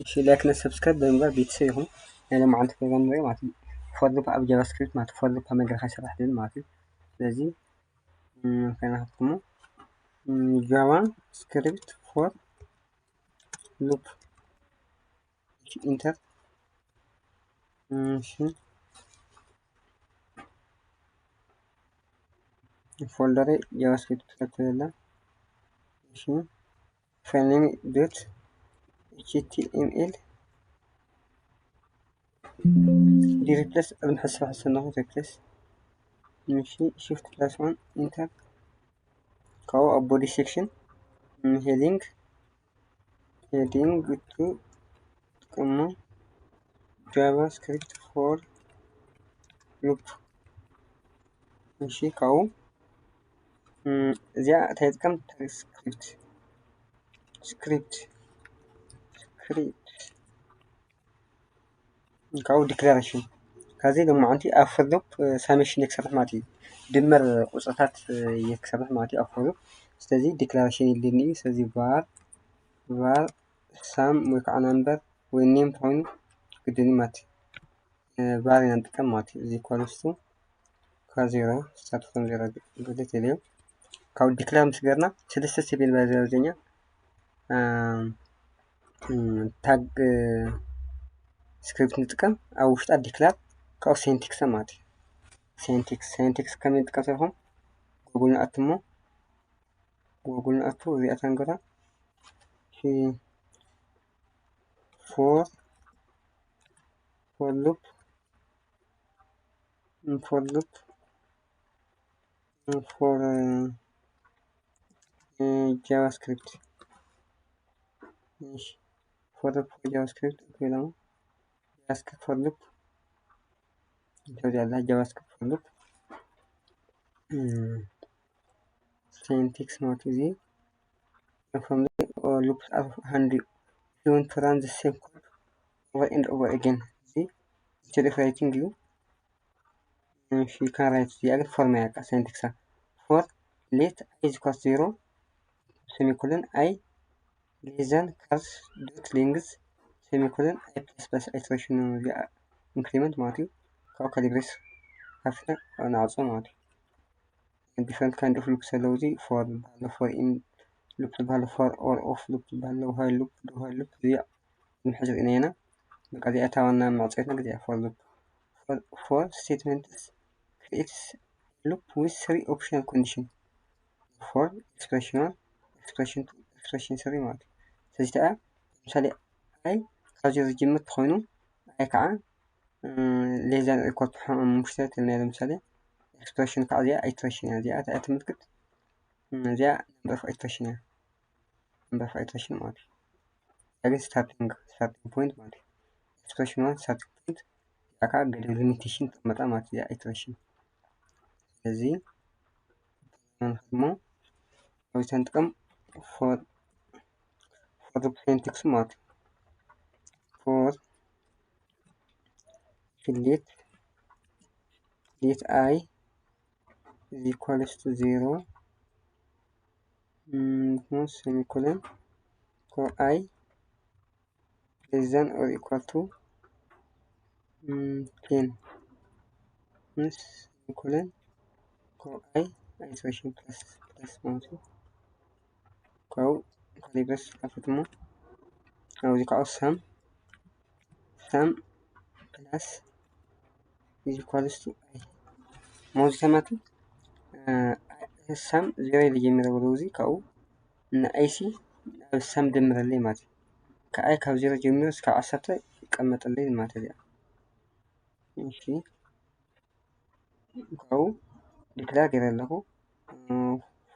እሺ፣ like እና subscribe ብምግባር ቤተሰብ ይኹኑ። ናይ ሎማዓንቲ ፕሮግራም ንሪኦ ማለት እዩ። For loop ኣብ JavaScript ማለት እዩ። For loop ኣብ መገድካ ይሰርሕ ዝብል ማለት እዩ። ስለዚ፣ እም፣ ከይና እም፣ JavaScript for loop። እሺ፣ ኢንተር። እሺ። ፎልደር JavaScript ትከተል። እሺ። File name dot html። ዲ replace ኣብ ንሕስብ ሕስብ ነኹ replace። እሺ፣ shift plus one ኢንተር። ካብኡ ኣብ body section፣ እም፣ heading፣ heading two ጥቀሙ። JavaScript for loop። እሺ፣ ካብኡ፣ እም፣ እዚኣ እንታይ ጥቀም? ስክሪፕት፣ ስክሪፕት፣ ስክሪፕት። ካብኡ ዲክላሬሽን። ካብዚ ሎማዓንቲ ኣብ for loop፣ እ፣ ሳሜሽን እየ ክሰርሕ ማለት እዩ። ድምር ቁፅርታት፣ እ፣ እየ ክሰርሕ ማለት እዩ ኣብ for loop። ስለዚ ዲክላሬሽን የድልየኒ እዩ። ስለዚ var፣ var sum ወይ ከዓ number ወይ ኔም ተኾይኑ ግድን እዩ ማለት እዩ። እ፣ var ኢና ንጥቀም ማለት እዩ። እዚ equals to ካብ ዜሮ፣ start from ዜሮ ግዴታ የድልዮ። ካብ ዲክላር ምስ ገርና ሰለስተ ስቴፕ የድልያ ኣብዚ ኣብዚኛ። እም፣ እም፣ ታግ፣ እ፣ ስክሪፕት ንጥቀም ኣብ ውሽጣ ዲክላር ካብኡ ሲንቲክስ ማለት እዩ። ሲንቲክስ፣ ሲንቲክስ ከመይ ንጥቀም ሰሪኹም? ጎግል ንኣቱ እሞ፣ ጎግል ንኣቱ እዚኣ ተንገራ። ሲ፣ for፣ for loop፣ for loop፣ for፣ እ፣ እ፣ JavaScript። እሺ፣ for loop for JavaScript፣ ኦኬ፣ ደግሞ JavaScript for loop። እንተዚያ ኣላ JavaScript for loop። እም፣ ሲንቲክስ ማለት እዚ። From the, or loops are handy if you want to run the same code over and over again። እዚ instead of writing you እሺ፣ you can write እዚኣ ግን ፎርም እያ፣ በቃ ሲንቲክሳ። For let i is equal to zero semicolon i less than curse dot length semicolon i plus plus iteration ነው እዚኣ ኢንክሪመንት ማለት እዩ። ካብ ካሊብሬስ ከፊትና ንዓጾ ማለት እዩ። ዲፍረንት ካይንድ ኦፍ ሉፕስ ኣለዉ። እዚ for ዝበሃሎ፣ for in ሉፕ ዝበሃሎ፣ for or of ሉፕ ዝበሃሎ፣ while ሉፕ፣ do while ሉፕ እዚኣ ንምሕዝ ርኢና ኢና። በቃ እዚኣ እታ ዋና መዕጸዊትና ግዜ for loop። For, for statements creates loop with three optional condition። For expression one፣ expression two፣ expression three ማለት እዩ። ስለዚ ተኣ፣ ለምሳሌ i ካብ ዜሮ ዝጅምር ተኾይኑ፣ i ከዓ፣ እ፣ less than or equal to ሓሙሽተ ተልና፣ ለምሳሌ ኤክስፕሬሽን ከዓ እዚኣ ኢትሬሽን እያ። እዚኣ እታ እያ ትምልክት፣ እ፣ እዚኣ number of iteration እያ። Number of iteration ማለት እዩ። እዚኣ ግን ስታርቲንግ፣ ስታርቲንግ ፖይንት ማለት እዩ። ኤክስፕሬሽን ዋን ስታርቲንግ ፖይንት፣ እዚኣ ከዓ ገደብ ሊሚቴሽን ተቐመጣ ማለት እዩ፣ እዚኣ ኢትሬሽን። ስለዚ፣ እሞ፣ ኣብዚ ተንጥቀም for፣ for the syntax ማለት እዩ። For let፣ let i is equals to zero፣ mm, semicolon፣ for i less than or equal to, mm, ten፣ semicolon፣ for i iteration plus፣ plus ማለት እዩ። ካብኡ ካሊብሬስ ከፍት እሞ፣ ኣብዚ ከዓ sum፣ sum plus is equals to i። ሞዚ ተማቲ፣ እ፣ sum ዜሮ ኢሉ ጀሚረ ብሎ፣ እዚ ካብኡ ን i ሲ ኣብ sum ደምረለይ ማለት እዩ። ከኣይ ካብ ዜሮ ጀሚሩ እስካብ ዓሰርተ ይቀመጠለይ ማለት እዩ። እሺ፣ ካብኡ ዲክላር ገይረ ኣለኹ። እ፣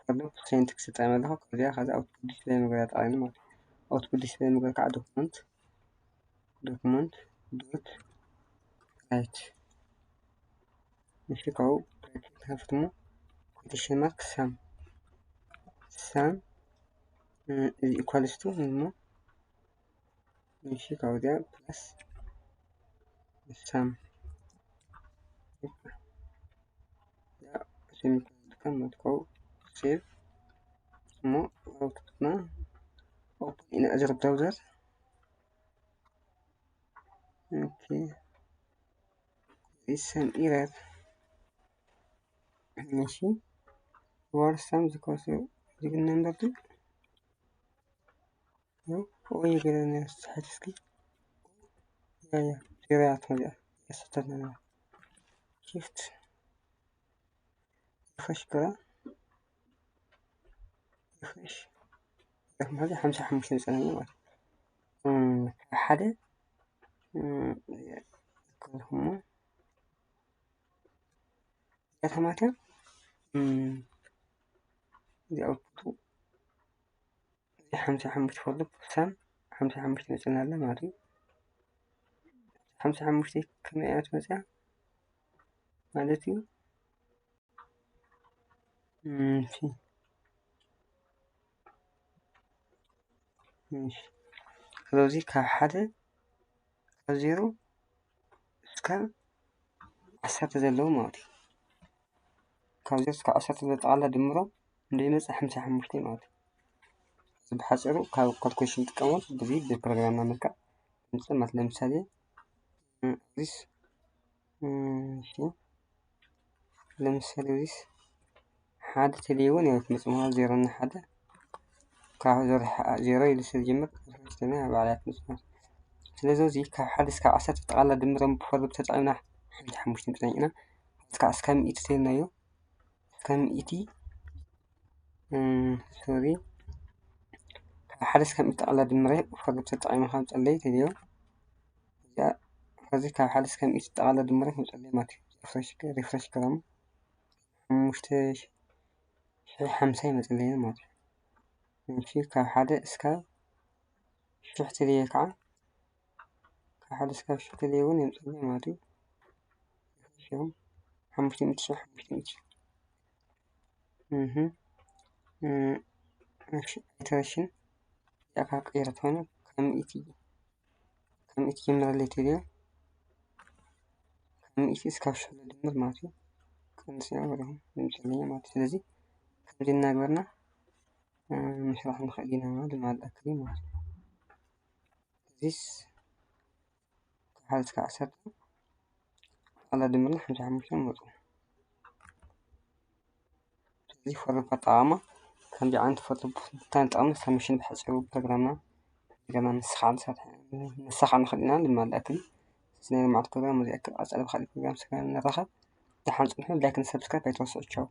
for loop syntax እጠቀም ኣለኹ። ከዚኣ ከዚ ኣውትፑት ዲስፕሌይ ምግባር ጠቃሚ ማለት እዩ። ኣውትፑት ዲስፕሌይ ምግባር ከዓ ዶክመንት፣ ዶክመንት ዶት ራይት። እሺ፣ ካብኡ ብራኬት ከፍት እሞ፣ ኮቴሽን ማርክ፣ sum፣ sum፣ እ፣ is equals to እሞ፣ እሺ፣ ካብኡ እዚኣ ፕላስ sum፣ እዚኣ ሴሚኮሎን ትጥቀም ማለት፣ ካብኡ ሴቭ እሞ፣ ኣውትፑትና ኦፕን ኢን ኣዘር ብራውዘር። Okay. This some error. እሺ። Word sum equals to given number two. ወይ ገለ ነስተሐት እስኪ። ያ ያ ዜሮ ያት መዚያ ያስተተና። Shift refresh ግራ። Refresh ማለት ሓምሳ ሓሙሽተ ይጸናና ማለት። ሓደ እኮ እዚኣ ተማትያ እዚኣ ኣውትፑቱ እዚ ሓምሳ ሓሙሽተ ፎርድ ፕላስ ሓምሳ ሓሙሽተ መጽና ኣለ ማለት እዩ። ሓምሳ ሓሙሽተ ከመይ እያ ትመጽያ ማለት እዩ? እሺ። እሺ። ስለዚ ካብ ሓደ ካብ ዜሮ እስካብ ዓሰርተ ዘለዉ ማለት እዩ። ካብ ዜሮ እስካብ ዓሰርተ ዘጠቓልላ ድምሮም እንደ ይመጽእ ሓምሳ ሓሙሽተ ማለት እዩ። እዚ ብሓጺሩ ካብ ካልኩሌሽን ንጥቀመሉ፣ እዚ ብፕሮግራምና መልክዕ ንመጽእ ማለት፣ ለምሳሌ፣ እም፣ እዚስ፣ እም፣ እሺ፣ ለምሳሌ፣ እዚስ ሓደ ተለይዎ ነይሩ ክመጽእ ምዃኑ፣ ዜሮ እና ሓደ ካብ ዜሮ ሓ-፣ ዜሮ ኢሉ ስለ ዝጀምር፣ ኣብ ባዕላ ትመጽእ ማለት። ስለዚ፣ እዚ ካብ ሓደ እስካብ ዓሰርተ ጠቕላላ ድምሮም ብፎርም ተጠቒምና ሓንቲ ሓሙሽተ ምጽናይ ኢና። እስካብ፣ እስካብ ሚእቲ ተይልናዮ፣ እስካብ ሚእቲ፣ እም፣ ሶሪ፣ ካብ ሓደ እስካብ ሚእቲ ጠቕላላ ድምረ ብፎርም ተጠቒምና ከምጸለይ ተልዮ። እዚኣ፣ እዚ ካብ ሓደ እስካብ ሚእቲ ጠቕላላ ድምረ ከምጸለይ ማለት እዩ። ሪፍሬሽ፣ ሪፍሬሽ ገረሙ። ሓሙሽተ ሽሕ ሓምሳ ይመጽለይ ማለት እዩ። እሺ፣ ካብ ሓደ እስካብ ሽሕ ትልየ ከዓ፣ ካብ ሓደ እስካብ ሽሕ ትልየ እውን የምጽለይ ማለት እዩ። እሺ፣ ሓሙሽተ ሚእቲ ሽሕ፣ ሓሙሽተ ሚእቲ ሽሕ። እህ፣ እም፣ እሺ፣ ኢተሬሽን ያካ ቀይረት ኾይነ ካብ ሚእቲ ካብ ሚእቲ ጀምረለይ ተልዮ። ካብ ሚእቲ እስካብ ሽሕ ድምር ማለት እዩ። ቀንስ ያው ወደኹም ንምስለኛ ማለት እዩ። ስለዚ ከምዚ እናግበርና፣ እ፣ ምስራሕ ንኽእል ኢና ድማ ዝኣክል እዩ ማለት እዩ። እዚስ ካብ ሓደ እስካብ ዓሰርተ ጠቕላላ ድምርና ሓምሳ ሓሙሽተ ንመፁ። ስለዚ ፎርም ኣጠቓቕማ ከምዚ ዓይነት ፎርም ንጠቐም ሳብሚሽን ብሓፂሩ ፕሮግራምና ጌርና ንስኻዕ ንሳት-፣ ንሳኻዕ ንኽእል ኢና ድማ ዝኣክል። ስለዚ ናይ ሎማዓንቲ ፕሮግራም እዚ ኣክል። ቀፃሊ ብኻሊእ ፕሮግራም ስጋ ንራኸብ። ደሓን ፅንሑ። ላይክን ሰብስክራይብ ኣይትረስዑ። ቻው።